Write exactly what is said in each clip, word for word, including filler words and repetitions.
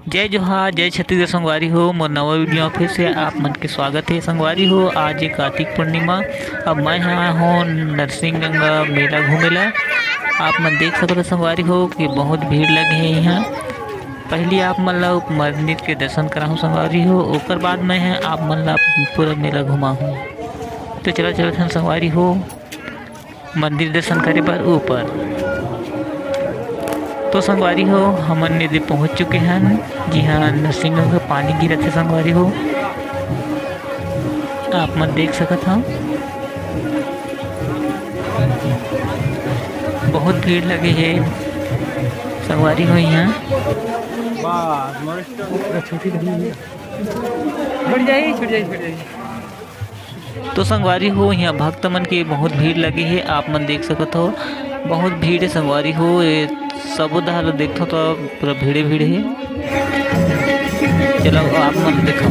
जय जोहार, जय छत्तीसगढ़ संगवारी हो। मोर नवा वीडियो में फिर से आप मन के स्वागत है संगवारी हो। आज है कार्तिक पूर्णिमा। अब मैं आया हूँ नरसिंह गंगा मेला घूमे ला। आप मन देख सकत हो संगवारी हो कि बहुत भीड़ लगे है यहाँ। पहली आप मन ला मंदिर के दर्शन कराहूँ संगवारी हो, ओकर बाद मैं ह आप मन ला पूरा मेला घुमाहूँ। तो चला चलत हन संगवारी हो मंदिर दर्शन करे बर ऊपर। तो संगवारी हो, हमन ने दे पहुँच चुके हन, जिहाँ नरसिंह गंगा पानी गिरत है संगवारी हो, आप मन देख सकत हव। बहुत भीड़ लगे हे संगवारी हो यहाँ। छूट जाही, छूट जाही, छूट जाही। तो संगवारी हो, यहाँ भक्त मन के बहुत भीड़ लगे हे, आप मन देख सकत हो, बहुत भीड़ है संगवारी हो। ये सबो डहर देखथो तो पूरा भीड़े भीड़ है। चलो आप मन देखो,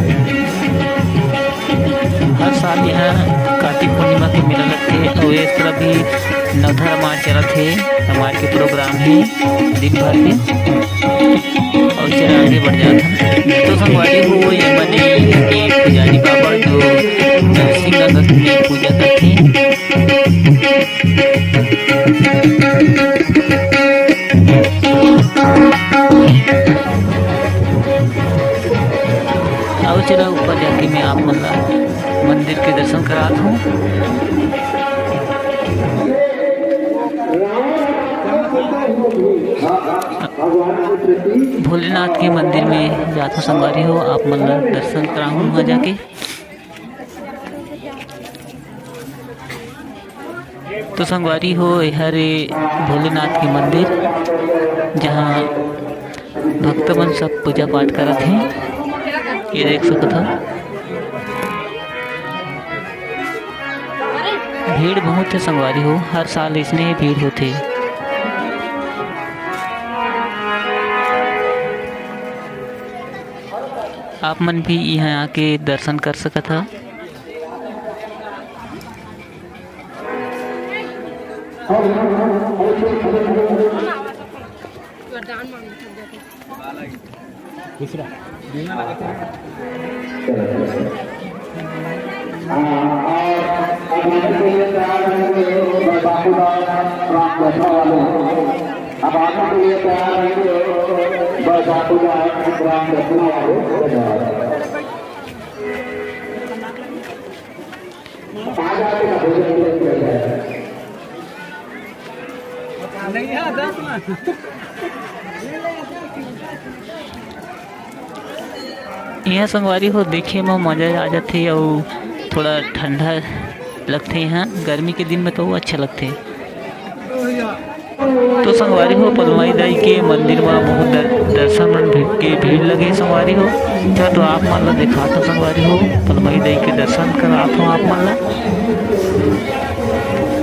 हर साल यहाँ कार्तिक पूर्णिमा के मेला लगथे और इस तरह भी नवधा रामायण चलत है, रामायण के प्रोग्राम है दिन भर के। और चला आगे बढ़ जात हन। तो संगवारी हो, ये मने ये पुजारी बाबा जो नरसिंह गंगा के पूजा करथे। आओ चला ऊपर जाके मैं आप मन ला मंदिर के दर्शन करात हूँ। भोलेनाथ के मंदिर में जात हूँ संगवारी हो, आप मन ला दर्शन कराहूँ वहाँ जाके। तो संगवारी हो, एहर ए भोलेनाथ के मंदिर, जहाँ भक्त मन सब पूजा पाठ करत हे। ये देख सकत हो, भीड़ बहुत है संगवारी हो, हर साल इसने ही भीड़ होथे। आप मन भी यहाँ आके दर्शन कर सकत ह। दूसरा। अब आने के लिए तैयार रहेंगे बस आपको ग्राम दक्षिणा वाले। धन्यवाद। आ जाते का भोजन तुरंत मिल जाए। यहाँ संगवारी हो, देखे म मजा आ जाथे अउ थोड़ा ठंडा लगथे। यहाँ गर्मी के दिन में तो वो अच्छा लगथे। तो संगवारी हो, पलमाई दाई के मंदिर म बहुत दर-, दर्शन मन भी, के भीड़ लगे संगवारी हो। चल तो आप मन ला दिखात हो संगवारी हो, पलमाई दाई के दर्शन करात हो आप मन ला।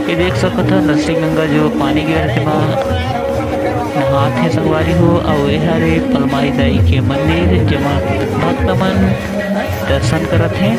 ये देख सकत हो नरसिंह गंगा जो पानी गिरत हे तेमा नहात हे संगवारी हो। अउ ए हरे पलमाई दाई के मंदिर जेमा भक्त मन दर्शन करत हे।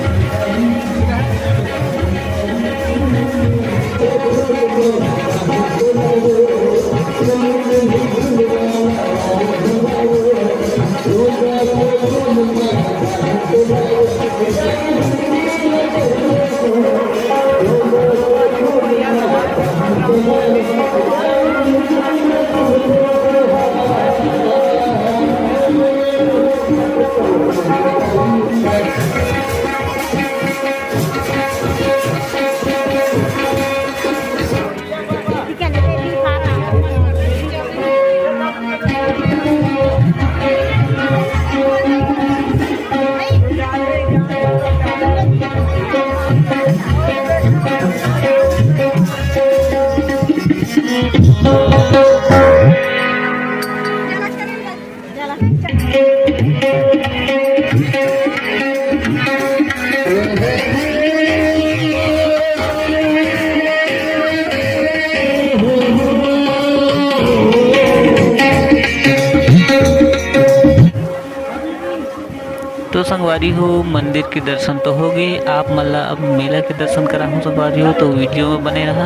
तो संगवारी हो, मंदिर के दर्शन तो हो गए, आप मन ला अब मेला के दर्शन कराहूँ संगवारी हो, तो वीडियो में बने रहा।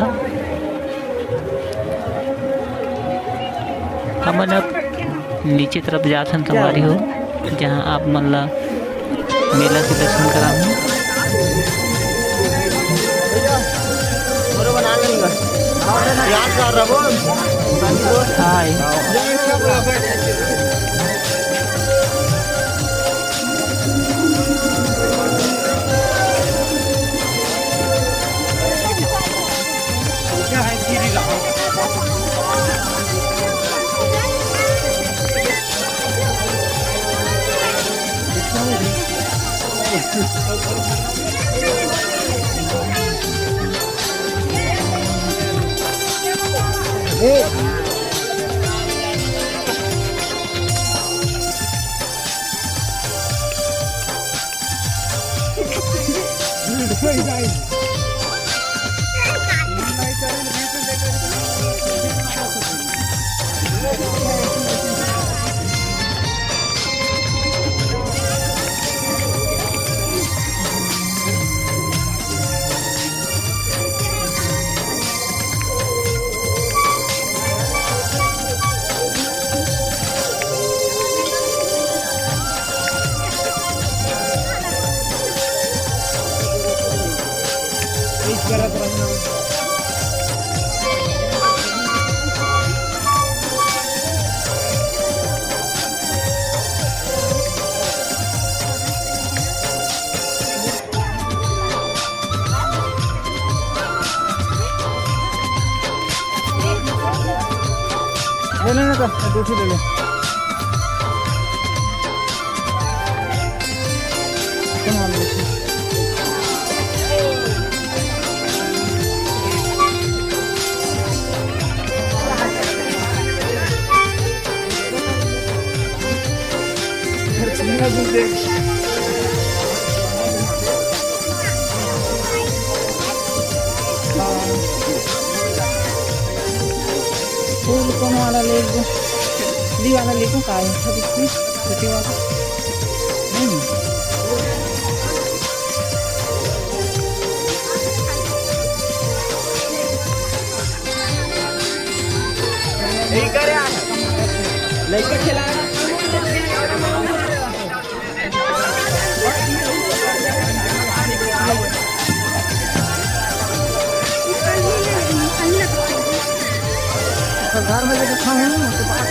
हमन अब नीचे तरफ जात हन संगवारी हो। जहां आप मन ला मेला के दर्शन कराहूं। हाय। ले लेना तो, दो ठो ले ले। फूल कौन वाला लेबो? दी वाला लेबो का है? छोटी वाला। नहीं। यही करे आ। लड़का खिला। घर में लेके खाऊं ना, तो बात।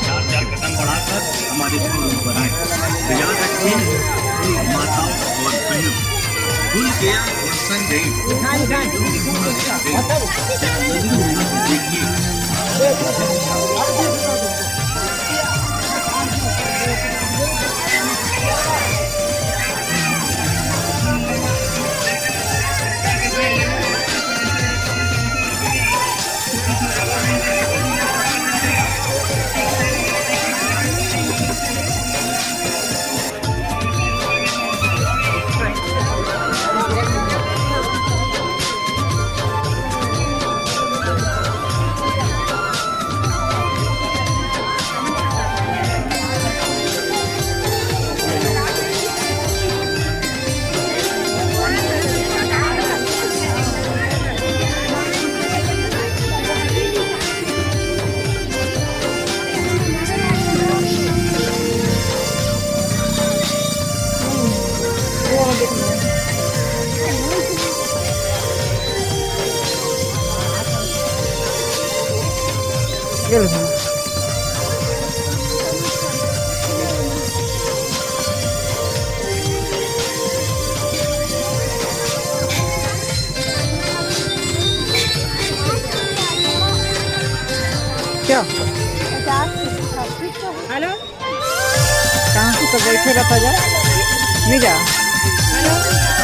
चार चार कदम बढ़ाकर हमारे गुरु बनाए। तो याद रखिए, माताओं और बहनों, कुल गया वत्सन गई। देखिए। बैठे रहता जा, नहीं जा।